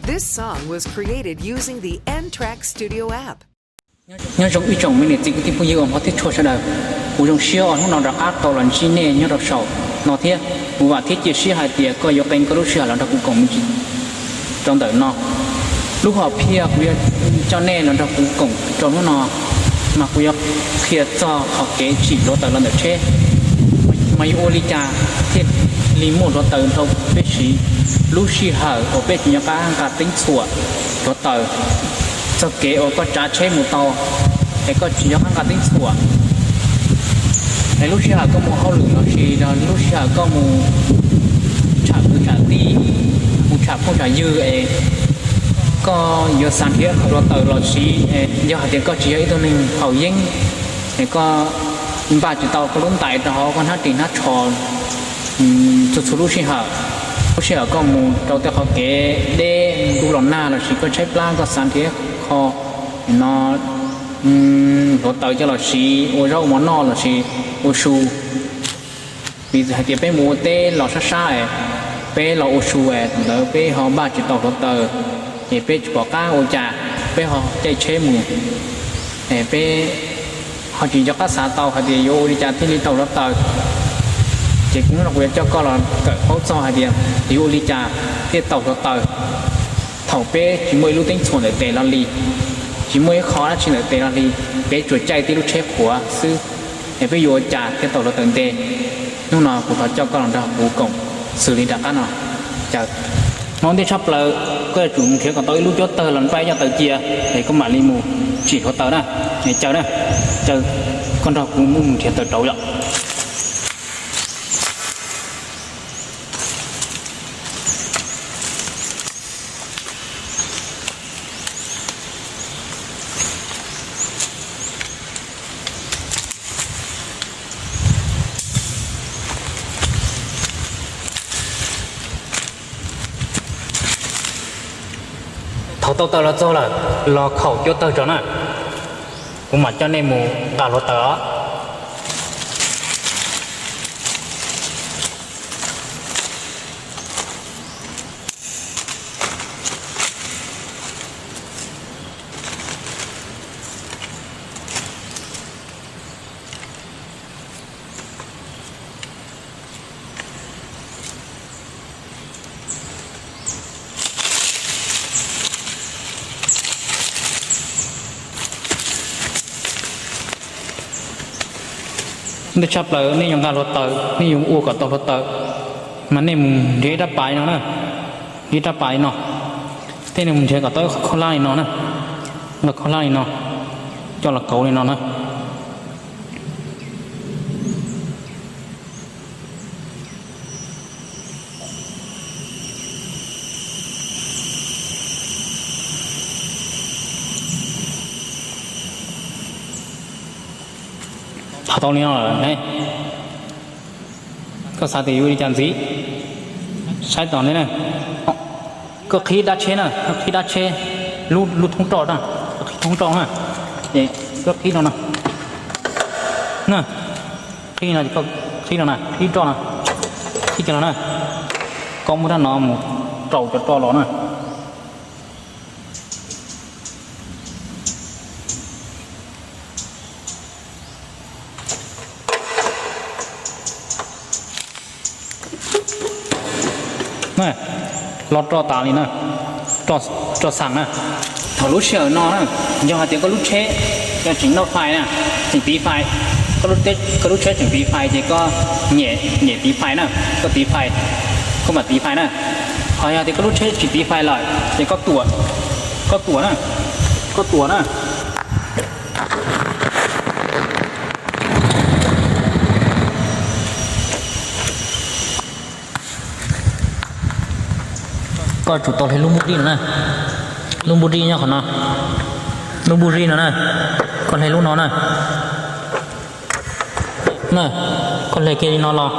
This song was created using the N Track Studio app. Nyob zoo ib tsoom me niam txiv kwv tij phooj ywg uas hmov thiab tshua sawv daws, kuv zoo siab uas hnub no rov qab tau los ntsib nej nyob rau saum no thiab. Kuv vam thiab cia siab hais tias koj yuav qee koj lub sij hawm los nrog kuv koom me ntsis rau ntawm no. Lub hom phiaj kuv yuav coj nej los nrog kuv koom rau hnub no mas kuv yuav qhia txog qhov kev tsim hluav taws los ntawm tsheb, mas yuav ua li cas thiaj li muaj hluav taws rau peb siv lub sij hawm uas peb tsis nco qab nqa teeb txhuam hluav taws, txog kev uas koj tsav tsheb mus tau es koj tsis nco qab nqa teeb txhuam, es lub sij hawm koj mus hauj lwm los sis lub sij hawm koj mus tsham kwv tsham tij, mus tsham phooj tsham ywg es koj yuav xav nrhiav hluav taws los siv, yog hais tias koj tsis yog ib tug neeg haus yeeb, es koj npaj tsis tau koj lub ntais rau hauv koj hnab ris hnab tsho txhua txhua lub sij hawm. Lub sij hawm koj mus rau tej qhov kev deb ntuj los nag los sis koj tshaib plab koj xav nrhiav qho no hluav taws coj los siv ua zaub ua mov noj los sis ua su. Vim hais tias peb mus ua teb los sab sab es peb los ua su es thaum ntawd peb ho npaj tsis tau hluav taws, es peb tsis pom qab ua cas, peb ho caij tsheb mus, es peb ho tsis nco qab xav tau hais tias yuav ua li cas thiaj li tau hluav taws. Ces kuv hnub no kuv yuav coj koj los kawm paub txog hais tias yuav ua li cas thiaj tau hluav taws thaum peb tsis muaj ib lub teeb txhuam ntawm tes los li, tsis muaj ib qho dab tsi ntawm tes los li, peb tsuas caij tib lub tsheb qhuav xwb, es peb yuav ua cas thiaj tau hluav taws nte. Hnub no kuv thov coj koj los nrog kuv koom xws li nram qab no. Caw, hnub ntej tshaj plaws koj yuav tsum nrhiav kom tau ib lub cuab tawg los npaj ib co taws cia, es koj mam li mus tsim hluav taws na. Caw na, caw, koj nrog kuv mus nrhiav taws rauv yom. Thaum tau taws los txog lawm, los khaum cuab tawg tso na, kuv mam coj nej mus nqa hluav taws os. Ntej tshaj plaws nej yuav nqa hluav taws, nej yuav ua kom tau hluav taws, mas nej mus nrhiav ib rab pas li no na, nrhiav ib rab pas li no, thiab nej mus nrhiav kom tau ib qho khaub hlab li no na, ib qho khaub hlab li no, coj los kauv li no na. Thaum tau li no lawm ne, koj xav tias yuav ua li cas ntxiv? Saib tau ne, koj qhib dab tsheb na, koj qhib dab tsheb, lub thoob roj na, koj qhib thoob roj na, koj qhib no na, na, qhib no, qhib no na, qhib roj no, qhib cov no na, koj muab rab no mus rau cov roj los na. Los roj tas li na, roj xaas na. Thaum lub sij hawm no na, yog hais tias koj lub tsheb tseem noj fais na, tseem tiv fais, koj lub tsheb tseem tiv fais ces koj nyem, nyem tiv fais na, koj tiv fais, koj mam tiv fais na. Ho yog tias koj lub tsheb tsis tiv fais lawm ces koj tuam, koj tuam na, koj tuam na. Koj tsum tau hle lub npub rij no na, lub npub rij nyob qhov no, lub npub rij no na, koj hle lub no na, na, koj hle kiag li no los,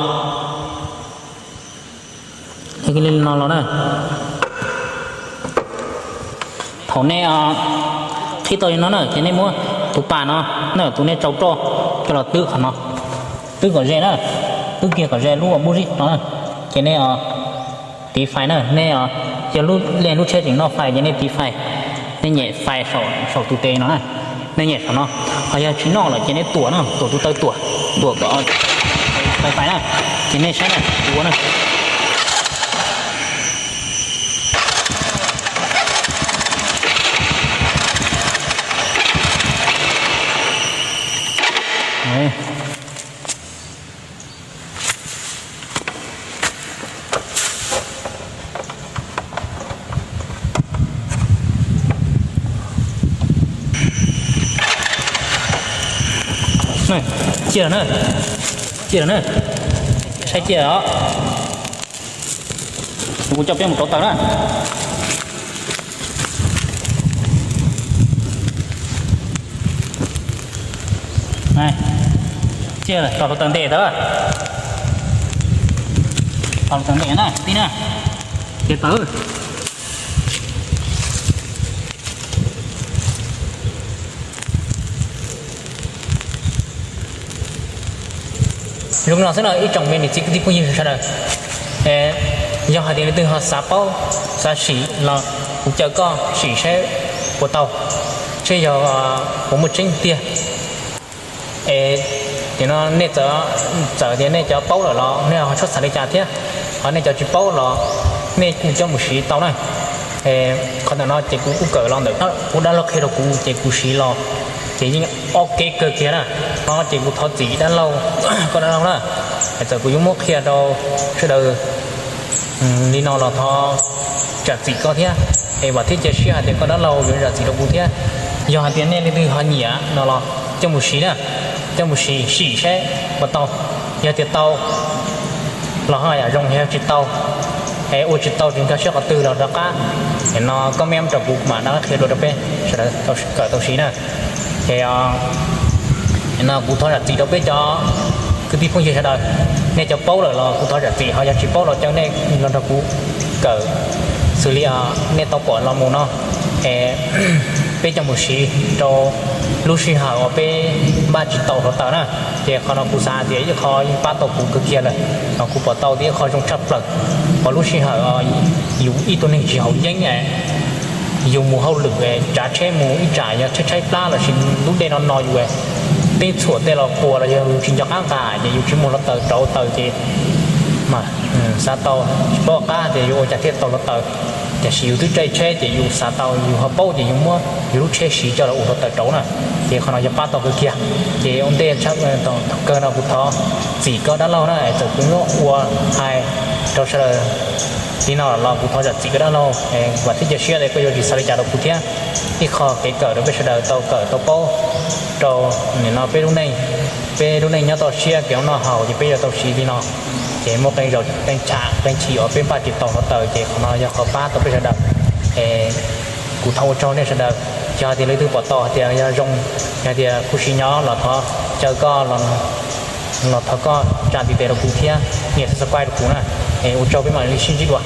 hle kiag li no los na. Thaum nej qhib tau li no na ces nej muab tus pas no na, tus nej tsau roj coj los twb qhov no, twb kom ze na, twb kiag kom ze lub npub rij no na, ces nej tiv fais na, nej Yog lub, lub tsheb tseem noj fais ces nej tiv fais, nej nyem fais saum tus tes no na, nej nyem saum no. Ho yog tsis noj lawm ces nej tuam na, tuam tus taw tuam, tuam kom fais fais na, ces nej saib na, kuv ua na. Ciaj lawm na, ciaj lawm na, saib ciaj os. Kuv coj peb mus rauv taws na. Ciaj lawm, rauv taws ntej tau. Rauv taws ntej na tij na. Ces taws. Zoo li no xwb na ib tsoom me niam txiv kwv tij phooj ywg sawv daws. Yog hais tias leej twg ho xav paub, xav sim los kuv caw koj sim saib puas tau, seb yog puas muaj tseeb tiag. Es tiam no nej txawm, txawm tias nej cov paub lawm los nej ho txhob xav li cas thiab, ho nej cov tsis paub los nej kuj coj mus siv tau na. Qhov ntawm no ces kuv kuj kawm los ntawm kuv dab laug qhia rau kuv ces kuv siv los ces yeej ok kawg kiag na. No ces kuv thov txim dab laug, koj dab laug na, es txawm kuv yuav muab qhia rau sawv daws li no los thov zam txim koj thiab. Es vam thiab cia siab hais tias koj dab laug yuav zam txim rau kuv thiab. Yog hais tias nej leej twg ho nyiam no los coj mus siv na, coj mus sim sim saib puas tau. Yog tias tau los ho yam zoo, yog tsis tau, es ua tsis tau tsis nkag siab qhov twg los rov qab, es no koj mem rau kuv mam rov qab qhia dua rau peb sawv daws kawm tau siv na. Ces no kuv thov zam txim rau peb cov kwv tij phooj ywg sawv daws. Nej cov paub lawm los kuv thov zam txim, ho yog tsis paub los caw nej los nrog kuv kawm xws li nej tau pom los mus no, es peb coj mus siv rau lub sij hawm uas peb npaj tsis tau hluav taws na. Ces qhov no kuv xav tias ib qho yeej pab tau kuv kawg kiag lawm, no kuv pom tau tias ib qho zoo tshaj plaws. Pom lub sij hawm yus ib tug neeg tsis haus yeeb, yus mus hauj lwm, tsav tsheb mus ib tsam yog tshaib tshaib plab lossis lub dej no no yus, teeb txhuam tej los puas los yog yus tsis nco qab nqa ces yus tsis muaj hluav taws rauv taws ces mas xav tau tsis paub qab tias yuav ua cas thiaj tau hluav taws. Tiam sis yus twb caij tsheb ces yus xav tau, yus ho paub ces yus muab yus lub tsheb siv coj los ua hluav taws rauv na. Ces qhov no yog pab tau kawg kiag. Ces ua ntej thaum kawg no kuv thov txim koj dab laug na, txawm kuv muab ua hais rau sawv daws li no los kuv thov zam txim koj dab laug, vam thiab cia siab tias koj yuav tsis xav li cas rau kuv thiab. Ib qho kev kawm rau peb sawv daws tau kawm tau paub rau nim no peb lub neej, peb lub neej nyob toj siab kev ua noj haus ces peb yuav tau siv li no. Ces muaj qee zaus qee tsham qee chim uas peb npaj tsis tau hluav taws ces qhov no yog qhov pab tau peb sawv daws. Kuv thov ua tsaug nej sawv daws. Yog hais tias leej twg pom tau hais tias yog zoo, yog hais tias kuv siv nyob los thov caw koj los thov koj tsa ntiv tes rau kuv thiab nias subscribe rau kuv na. Ua tsaug, peb mam li sib ntsib dua.